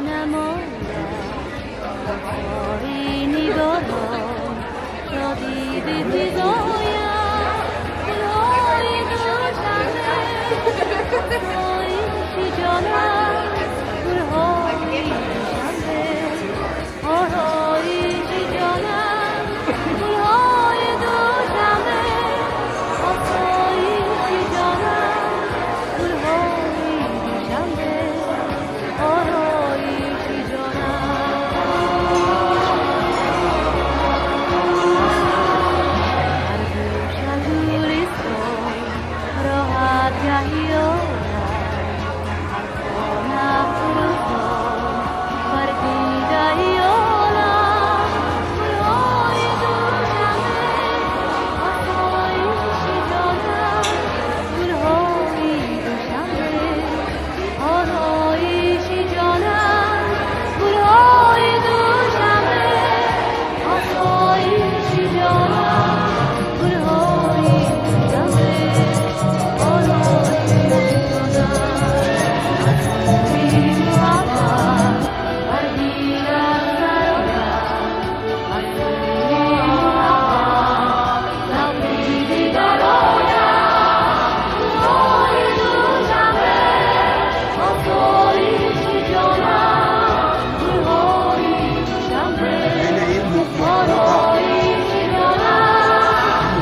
نماید رخسار نگاران شادی بفزاید. گلهای دوشنبه آسایش جانم، گلهای دوشنبه آرایش جانم، گلهای دوشنبه آسایش جانم، گلهای دوشنبه آرایش جانم. هر گوشه گلستان راحت گهی آرد، هر خانه فروزان بر دیده عالم. گلهای دوشنبه آسایش جانم، گلهای دوشنبه آرایش جانم، گلهای دوشنبه آسایش جانم، گلهای دوشنبه آرایش جانم. محبت بر دیگر سراید، از محبت نوید درآید. گلهای دوشنبه آسایش جانم، گلهای دوشنبه آرایش جانم، گلهای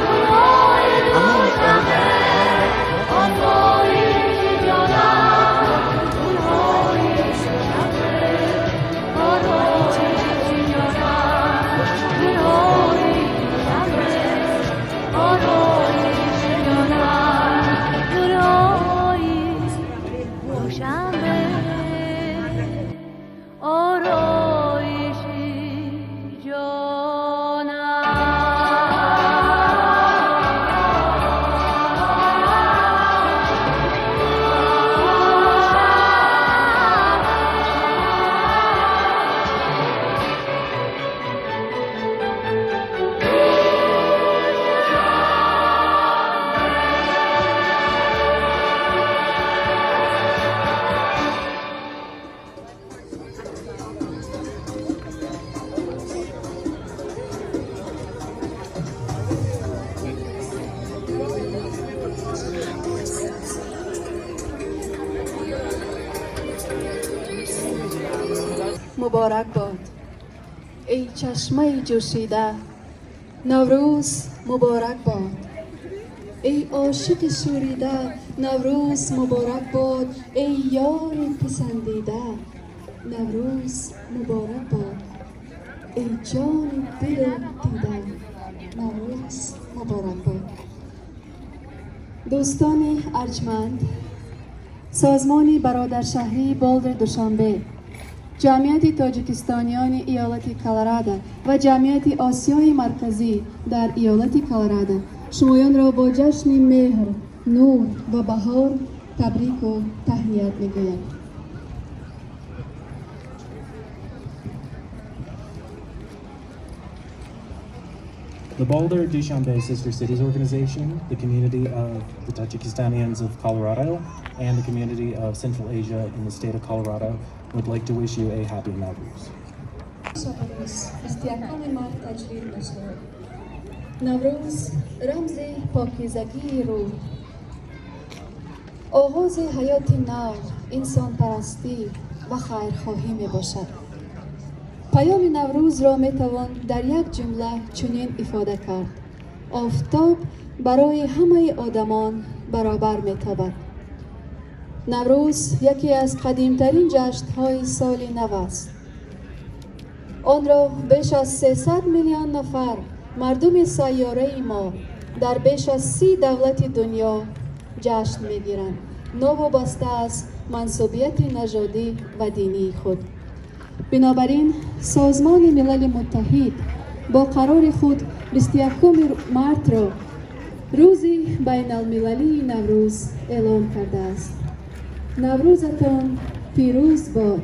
دوشنبه آسایش جانم، گلهای دوشنبه آرایش جانم، گلهای دوشنبه آرایش جانم، گلهای دوشنبه آرایش جانم. مبارک باد ای چشمه جوشیده، نوروز مبارک باد. ای عاشق شوریده، نوروز مبارک باد. ای یار پسندیده، نوروز مبارک باد. ای جان دل و دیده، نوروز مبارک باد. دوستان ارجمند، سازمان برادرشهری بولدر دوشنبه، جمعیت تاجیکستانیان ایالت کلرادو و جمعیت آسیای مرکزی در ایالت کلرادو شمایان را با جشن مهر، نور و بهار تبریک و تهنیت میگوید. The Boulder Dushanbe Sister Cities Organization, the community of the Tajikistanians of Colorado, and the community of Central Asia in the state of Colorado would like to wish you a happy Nowruz. شب روز 21 مارت تجلیل می شود. نوروز رمز پاکیزگی روح، آغاز حیات نو، انسان پرستی و خیرخواهی می باشد. پیام نوروز را می توان در یک جمله چنین افاده کرد: آفتاب برای همه آدمان برابر می تابد. نوروز یکی از قدیمترین جشنهای سال نو است. آن را بیش از 300 میلیون نفر مردم سیاره ما در بیش از 30 دولت دنیا جشن میگیرند، نوابسته از منسوبیت نژادی و دینی خود. بنابراین سازمان ملل متحد با قرار خود 21 مارت را روز بین المللی نوروز اعلام کرده است. نوروزتان پیروز باد،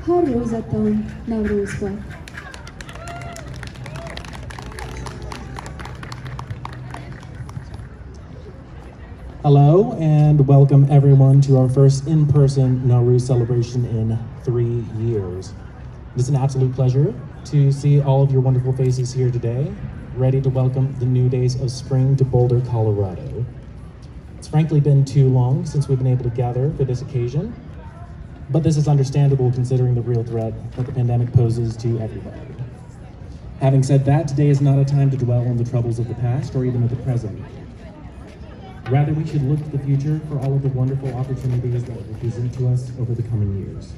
هر روزتان نوروز باد. Hello and welcome everyone to our first in-person Nowruz celebration in 3 years. It is an absolute pleasure to see all of your wonderful faces here today, ready to welcome the new days of spring to Boulder, Colorado. It's frankly been too long since we've been able to gather for this occasion, but this is understandable considering the real threat that the pandemic poses to everybody. Having said that, today is not a time to dwell on the troubles of the past or even of the present. Rather, we should look to the future for all of the wonderful opportunities that will present to us over the coming years.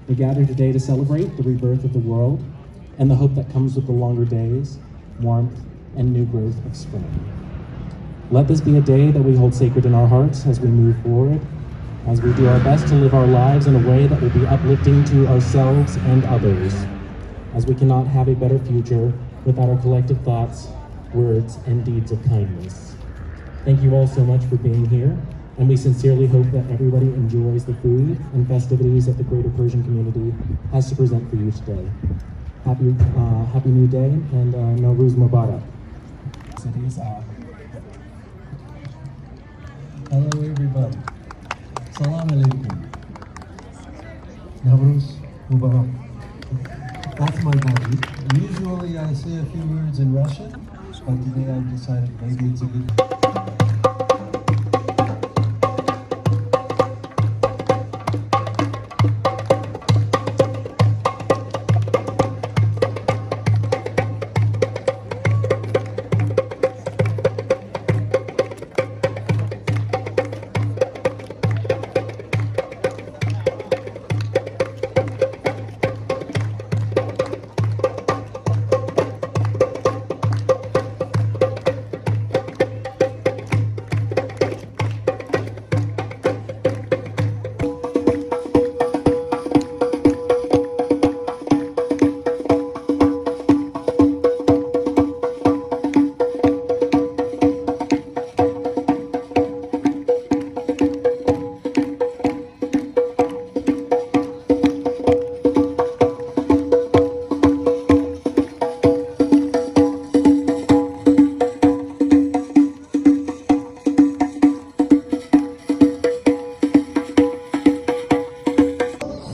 We gather today to celebrate the rebirth of the world and the hope that comes with the longer days, warmth, and new growth of spring. Let this be a day that we hold sacred in our hearts as we move forward, as we do our best to live our lives in a way that will be uplifting to ourselves and others, as we cannot have a better future without our collective thoughts, words, and deeds of kindness. Thank you all so much for being here, and we sincerely hope that everybody enjoys the food and festivities that the greater Persian community has to present for you today. Happy new day, and Nowruz Mubarak. Cities. Hello everybody. Salam alaikum. Navruz Mubarak. That's my body. Usually I say a few words in Russian, but today I've decided maybe it's a good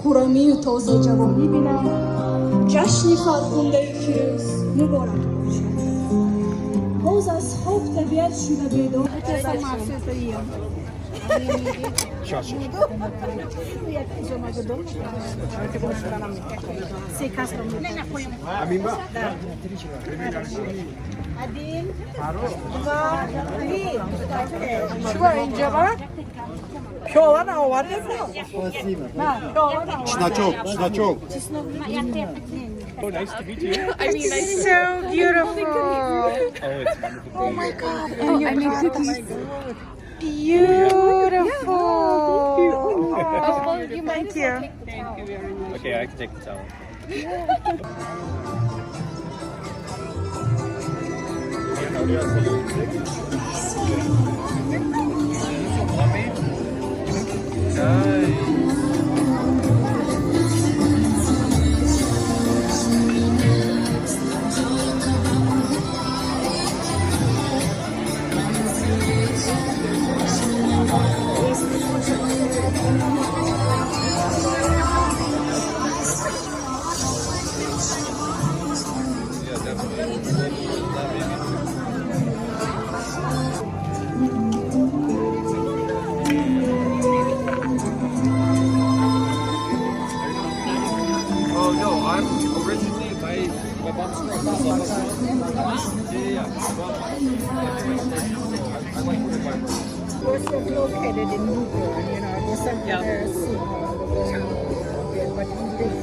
Хуррамию тозаҷавонӣ бинам. Ҷашни фархундаи фирӯз муборак бошад. Боз аз хоб табиат шуда бедор. Сама все это ем. Ну, я пижама дома. Се касро. Да. Один, два, три. Чува инҷаба? Пиёла наовардед? На, пиёла наовардед. Чесночок, чесночок. Oh, nice to meet you. It's so beautiful. Oh, it's wonderful. Oh my God. Oh, I made cookies. Beautiful. Oh, thank you. Okay, I can take the towel. Nice. Yeah, definitely. Oh no, I'm originally my mom's from Slovakia. Yeah. My mom, I like my roots. Was located in Newburgh, it was a very small town, but this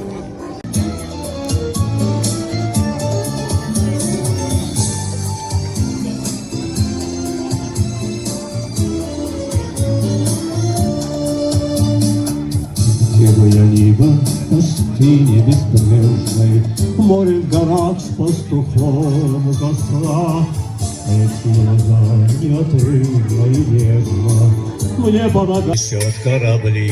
Белая нива в пустыне безбрежной, Море в горах с пастухом угасла. Эти глаза неотрывно и нежно мне помогают. Несет корабли.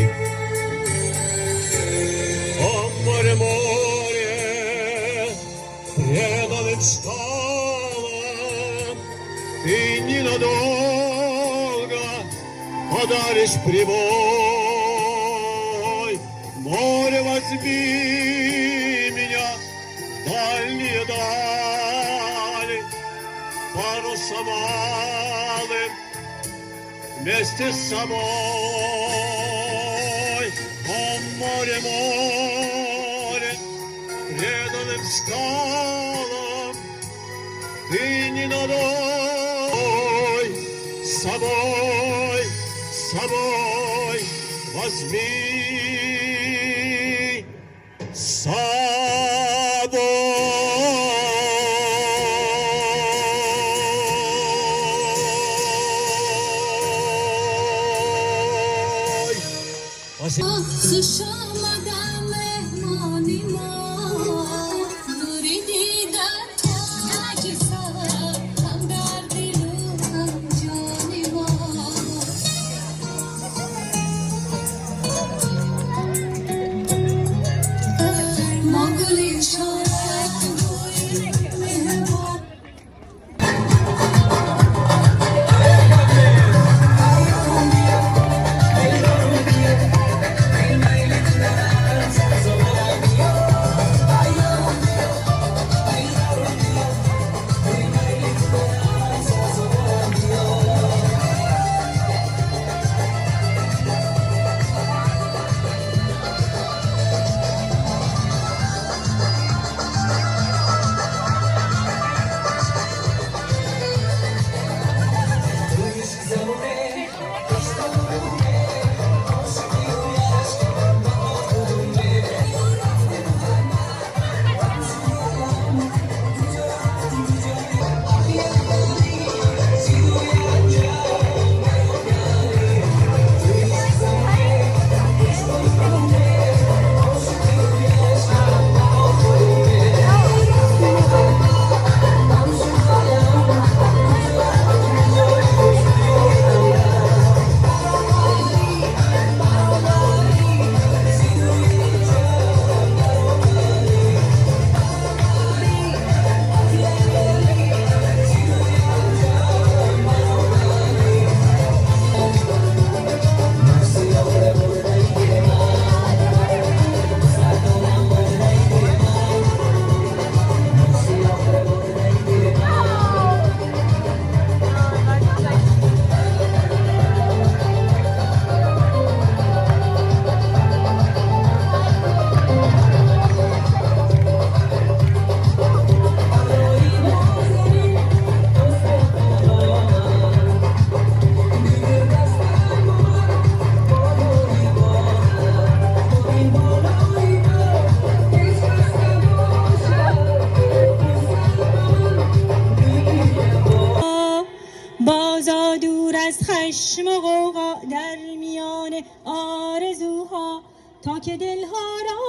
О, море, море, преданным стало, ты ненадолго Подаришь прибой. Море, возьми меня в дальние дали, парусом алым вместе с собой. О, море, море, преданным скалам ты не надой, с собой, с собой возьми, с собой. Спасибо. Хуш омада меҳмони мо, нури дида, тоҷи сар, ҳам дар дилу ҳам ҷони мо. Мо гули шорак меҳрубон. بازا دور از خشم و غوغا در میان آرزوها، تا که دلها را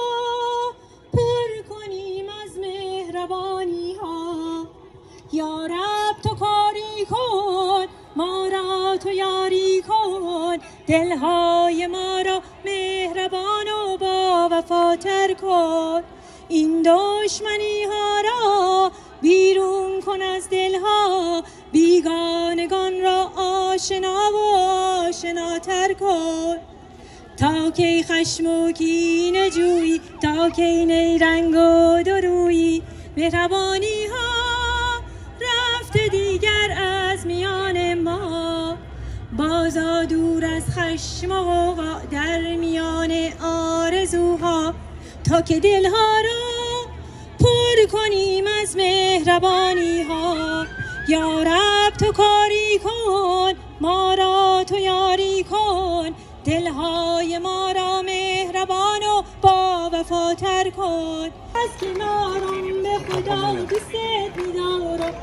پر کنیم از مهربانی ها. یا رب تو کاری کن، ما را تو یاری کن، دلهای ما را مهربان و با وفاتر کن. این دشمنی ها را بیرون کن از دلها، بیگانگان را آشنا و آشناتر کن. تا کی خشم و کینه جویی؟ تا کی نیرنگ و دورویی؟ مهربانی ها رفته دیگر از میان ما. بازا دور از خشم و غوغا در میان آرزوها، تا که دلها را پر کنیم از مهربانی ها. یا رب تو کاری کن، ما را تو یاری کن، دلهای ما را مهربان و با وفاتر کن. از کنارم به خدا دوست میدارم.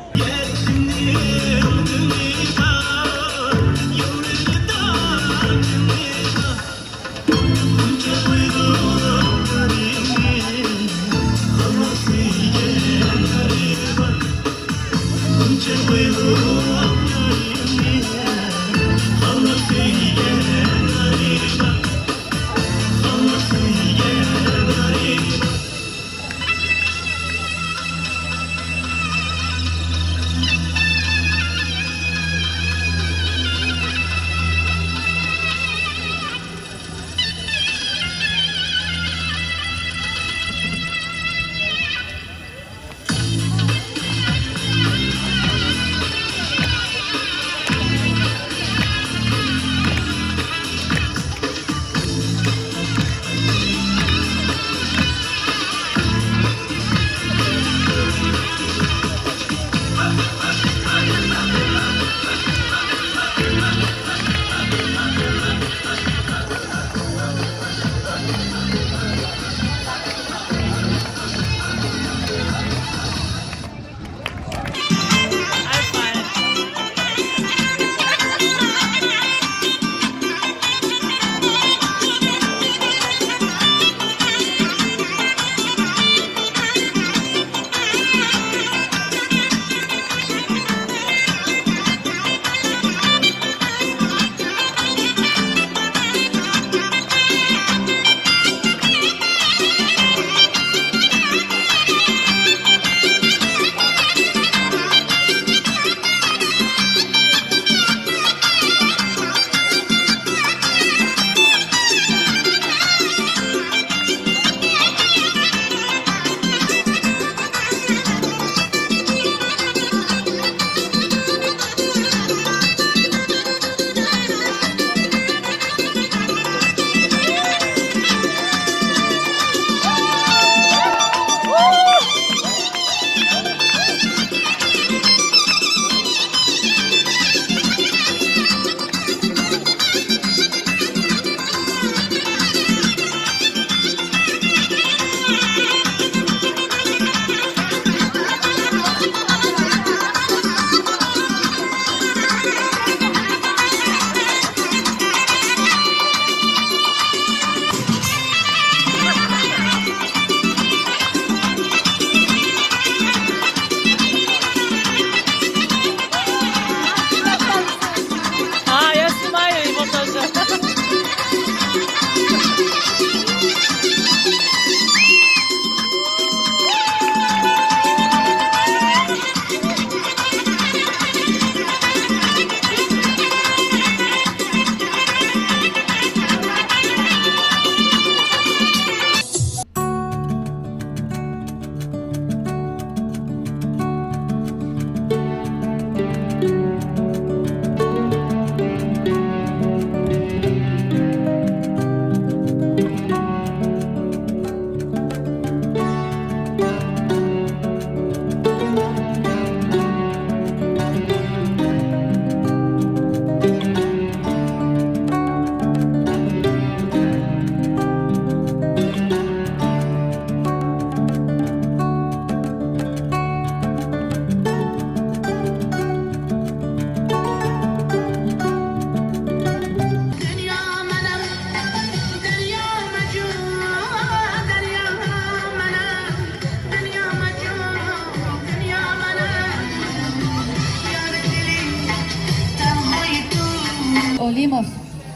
Олимов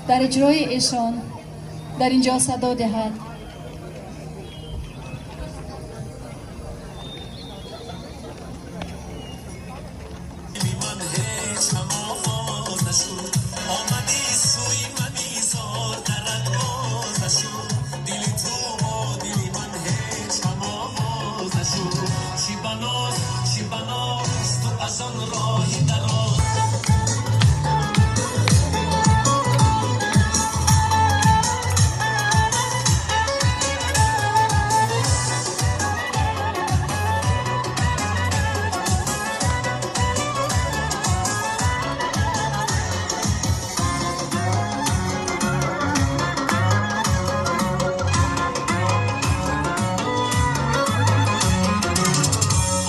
дар иҷрои эшон дар ин ҷо садо диҳад.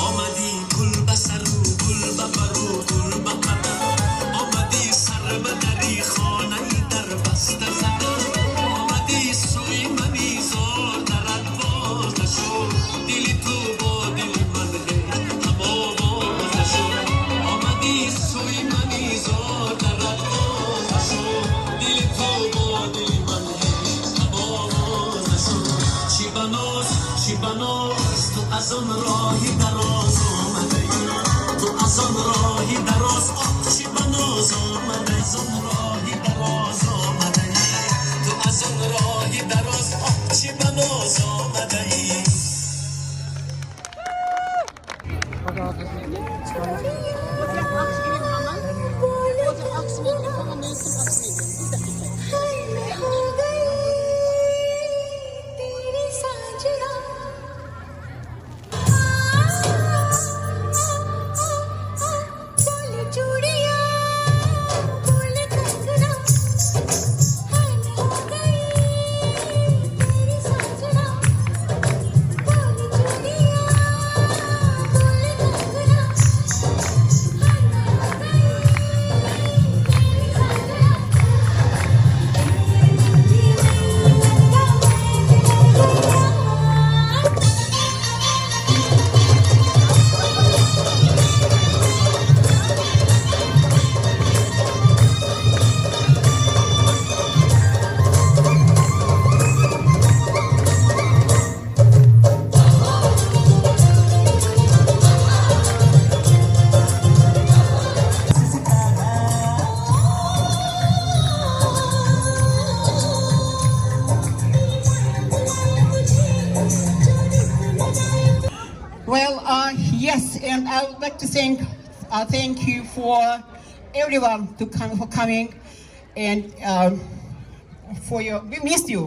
Омадӣ гул ба сару гул ба бару гул ба қадам, омадӣ сар ба дари хонаи дар баста задам, омадӣ сӯи мани зор дарат боз нашуд, дили ту бо дили ман ҳеҷ ҳамовоз нашуд, омадӣ сӯи мани зор дарат боз нашуд, дили ту бо дили ман ҳеҷ ҳамовоз нашуд. Чӣ баноз, чӣ баноз, ту аз он роҳи дароз омадаӣ, ту аз он роҳи дароз, оҳ, чӣ баноз омада, аз он роҳи дароз омадаӣ, ту аз он роҳи дароз, оҳ, чӣ баноз омадаӣ. हो गई तेरी साजना। बोल चूड़िया, बोल कंगना, हाय हो गई तेरी साजना। बोल चूड़िया, बोल कंगना, हाय हो गई तेरी साजना। Well, yes, and I would like to thank you for everyone to come for coming, and for your. We missed you.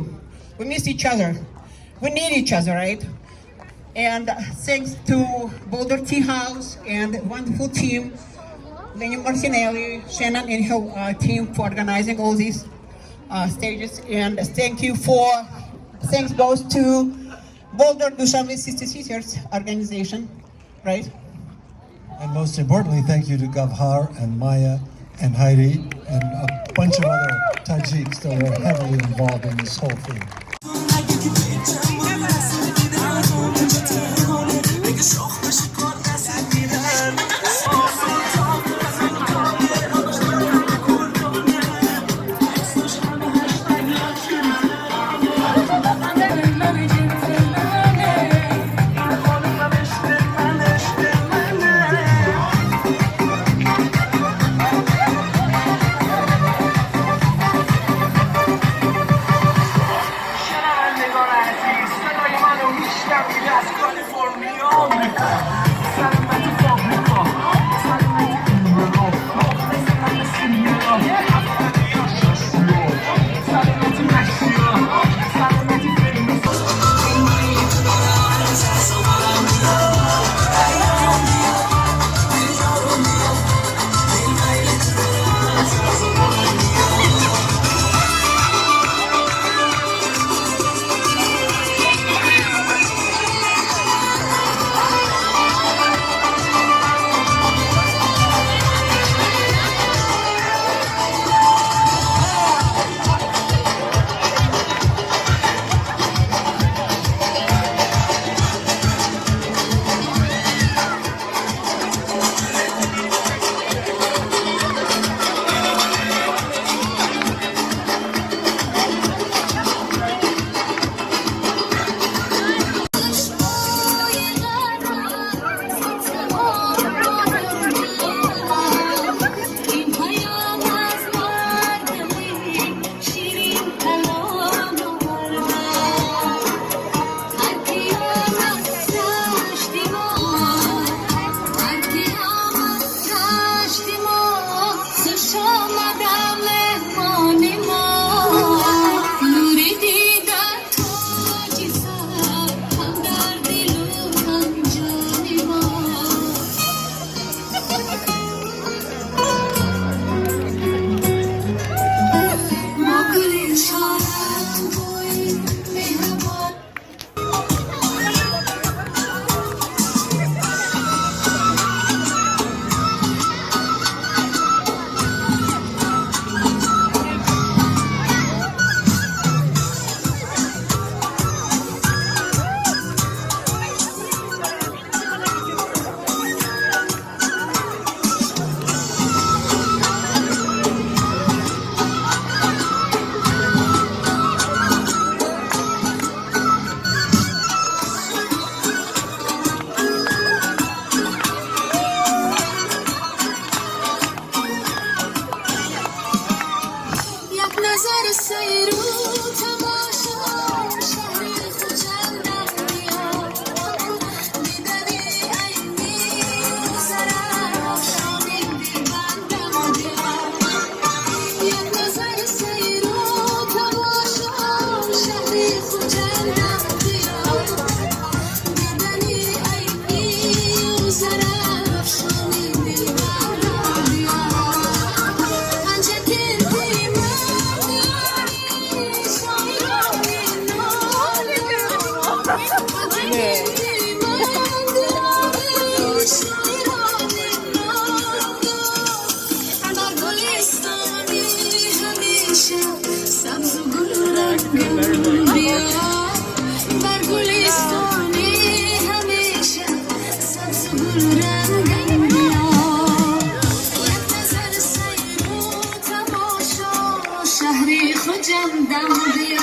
We missed each other. We need each other, right? And thanks to Boulder Tea House and wonderful team, Lenny Martinelli, Shannon, and her team for organizing all these stages. And thanks goes to Boulder Dushanbe Sister Sisters organization, right? And most importantly, thank you to Gavhar and Maya and Heidi and a bunch of other Tajiks that were heavily involved in this whole thing. شنوندگان عزیز، صدای منو میشنوید از کالیفرنیا آمریکا، سلامت فابریکا، سلامت انقلاب، سلامت سینیا، هفتادیا، شصتیا، سلامت مشیا، سلامت فیلم. در گلستانی همیشه سبز و گل رنگم بیا، بر گلستانی همیشه سبز و گل رنگم بیا. یک نظر سیر و تماشا شهری خجندم بیا.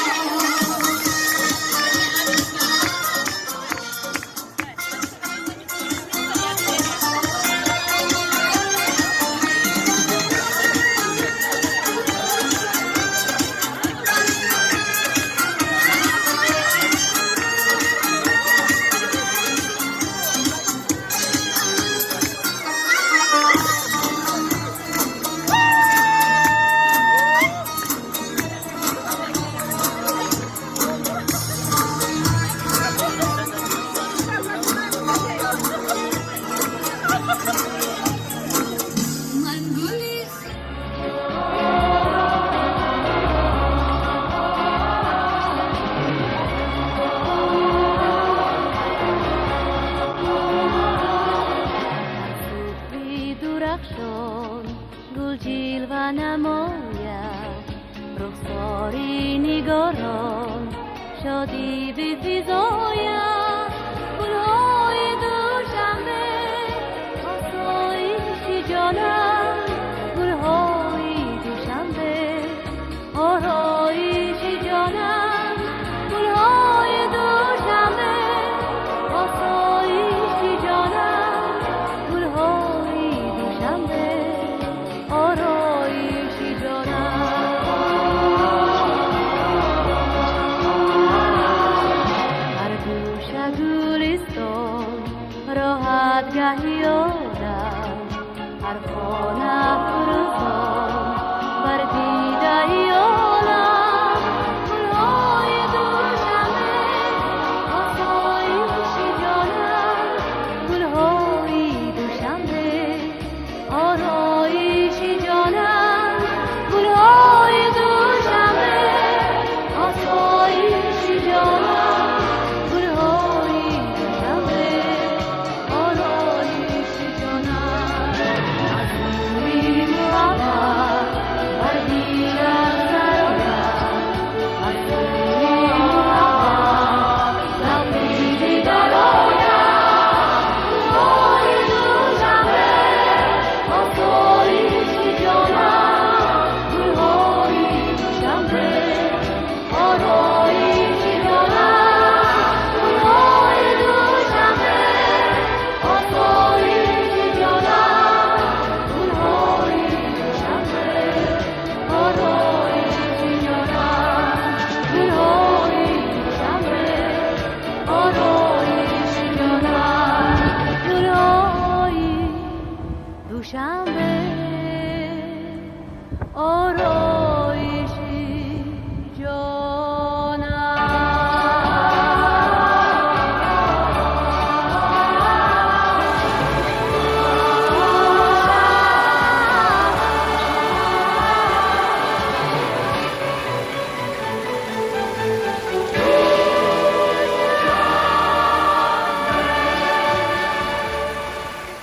من گلی صبحی درخشان گل جلوه نماید، رخساری نگاران شادی بفزاید.